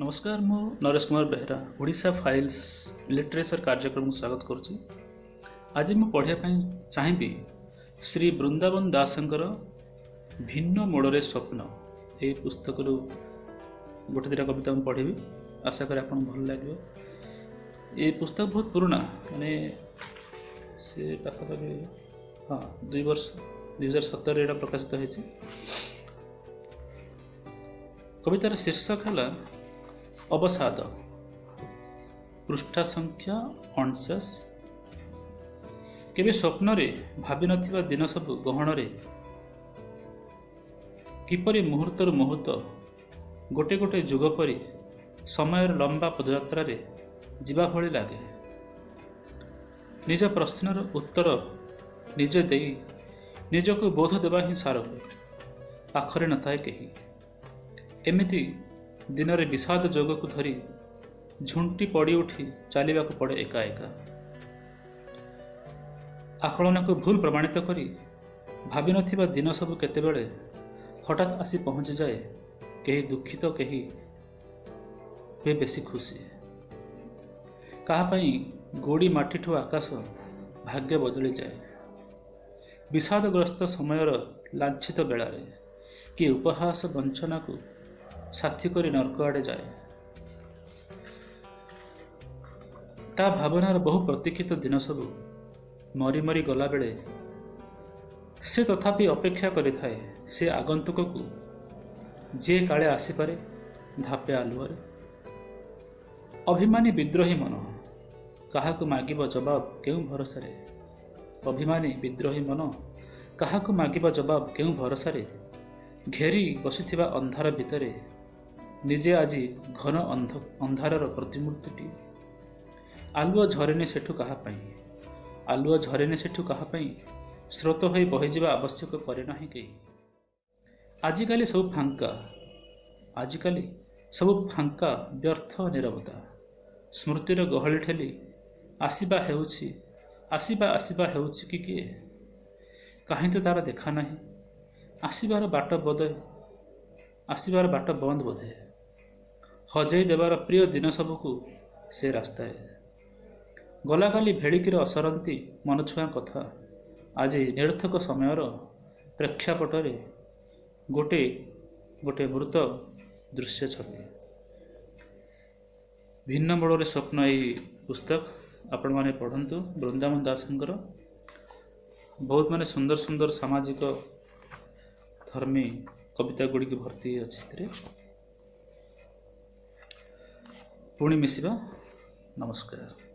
ନମସ୍କାର, ମୁଁ Naresh Kumar Behera Odisha files literature କାର୍ଯ୍ୟକ୍ରମକୁ ସ୍ୱାଗତ କରୁଛି। ଆଜି ମୁଁ ପଢ଼ିବା ପାଇଁ ଚାହିଁବି ଶ୍ରୀ ବୃନ୍ଦାବନ ଦାସଙ୍କର ଭିନ୍ନ ମୋଡ଼ରେ ସ୍ୱପ୍ନ। ଏହି ପୁସ୍ତକରୁ ଗୋଟେ ଦୁଇଟା କବିତା ମୁଁ ପଢ଼ିବି, ଆଶା କରେ ଆପଣଙ୍କୁ ଭଲ ଲାଗିବ। ଏ ପୁସ୍ତକ ବହୁତ ପୁରୁଣା, ମାନେ ସେ ପାଖାପାଖି ହଁ 2 ବର୍ଷ, 2017ରେ ଏଇଟା ପ୍ରକାଶିତ ହେଇଛି। କବିତାର ଶୀର୍ଷକ ହେଲା ଅବସାଦ, ପୃଷ୍ଠା ସଂଖ୍ୟା 49। କେବେ ସ୍ୱପ୍ନରେ ଭାବିନଥିବା ଦିନ ସବୁ ଗହଣରେ କିପରି ମୁହୂର୍ତ୍ତରୁ ମୁହୂର୍ତ୍ତ ଗୋଟେ ଗୋଟେ ଯୁଗ ପରି ସମୟର ଲମ୍ବା ପଦଯାତ୍ରାରେ ଯିବା ଭଳି ଲାଗେ। ନିଜ ପ୍ରଶ୍ନର ଉତ୍ତର ନିଜେ ଦେଇ ନିଜକୁ ବୋଧ ଦେବା ହିଁ ସାର ହୁଏ, ପାଖରେ ନଥାଏ କେହି। ଏମିତି ଦିନରେ ବିଷାଦ ଯୋଗକୁ ଧରି ଝୁଣ୍ଟି ପଡ଼ି ଉଠି ଚାଲିବାକୁ ପଡ଼େ ଏକା ଏକା। ଆକଳନକୁ ଭୁଲ ପ୍ରମାଣିତ କରି ଭାବିନଥିବା ଦିନ ସବୁ କେତେବେଳେ ହଠାତ୍ ଆସି ପହଞ୍ଚିଯାଏ। କେହି ଦୁଃଖିତ, କେହି ହୁଏ ବେଶୀ ଖୁସି। କାହା ପାଇଁ ଗୋଡ଼ି ମାଟିଠୁ ଆକାଶ ଭାଗ୍ୟ ବଦଳିଯାଏ। ବିଷାଦଗ୍ରସ୍ତ ସମୟର ଲାଞ୍ଛିତ ବେଳାରେ କିଏ ଉପହାସ ବଞ୍ଚନାକୁ ସାଥୀ କରି ନର୍କ ଆଡ଼େ ଯାଏ। ତା ଭାବନାର ବହୁ ପ୍ରତୀକ୍ଷିତ ଦିନ ସବୁ ମରି ମରି ଗଲାବେଳେ ସେ ତଥାପି ଅପେକ୍ଷା କରିଥାଏ ସେ ଆଗନ୍ତୁକକୁ, ଯିଏ କାଳେ ଆସିପାରେ ଧାପେ ଆଲୁଅରେ। ଅଭିମାନୀ ବିଦ୍ରୋହୀ ମନ କାହାକୁ ମାଗିବ ଜବାବ କେଉଁ ଭରସାରେ? ଅଭିମାନୀ ବିଦ୍ରୋହୀ ମନ କାହାକୁ ମାଗିବ ଜବାବ କେଉଁ ଭରସାରେ? ଘେରି ବସିଥିବା ଅନ୍ଧାର ଭିତରେ ନିଜେ ଆଜି ଘନ ଅନ୍ଧାରର ପ୍ରତିମୂର୍ତ୍ତିଟି। ଆଲୁଅ ଝରେନି ସେଠୁ କାହା ପାଇଁ, ଆଲୁଅ ଝରେନି ସେଠୁ କାହା ପାଇଁ, ସ୍ରୋତ ହୋଇ ବହିଯିବା ଆବଶ୍ୟକ କରେ ନାହିଁ କେହି। ଆଜିକାଲି ସବୁ ଫାଙ୍କା, ଆଜିକାଲି ସବୁ ଫାଙ୍କା, ବ୍ୟର୍ଥ ନିରବତା। ସ୍ମୃତିର ଗହଳି ଠେଲି ଆସିବା ହେଉଛି, ଆସିବା ଆସିବା ହେଉଛି କି କିଏ? କାହିଁ ତ ତାର ଦେଖା ନାହିଁ। ଆସିବାର ବାଟ ବୋଧେ, ଆସିବାର ବାଟ ବନ୍ଦ ବୋଧେ। ହଜେଇ ଦେବାର ପ୍ରିୟ ଦିନ ସବୁକୁ ସେ ରାସ୍ତାରେ। ଗଲାକାଲି ଭେଳିକିର ଅସରନ୍ତି ମନଛୁଆଁ କଥା ଆଜି ନିରର୍ଥକ ସମୟର ପ୍ରେକ୍ଷାପଟରେ ଗୋଟେ ଗୋଟେ ମୃତ ଦୃଶ୍ୟ ଛବି। ଭିନ୍ନ ମୋଡ଼ରେ ସ୍ୱପ୍ନ ଏଇ ପୁସ୍ତକ ଆପଣମାନେ ପଢ଼ନ୍ତୁ। ବୃନ୍ଦାବନ ଦାସଙ୍କର ବହୁତ ମାନେ ସୁନ୍ଦର ସୁନ୍ଦର ସାମାଜିକ ଧର୍ମୀ କବିତା ଗୁଡ଼ିକ ଭର୍ତ୍ତି ଅଛି ଏଥିରେ। ପୁଣି ମିଶିବା, ନମସ୍କାର।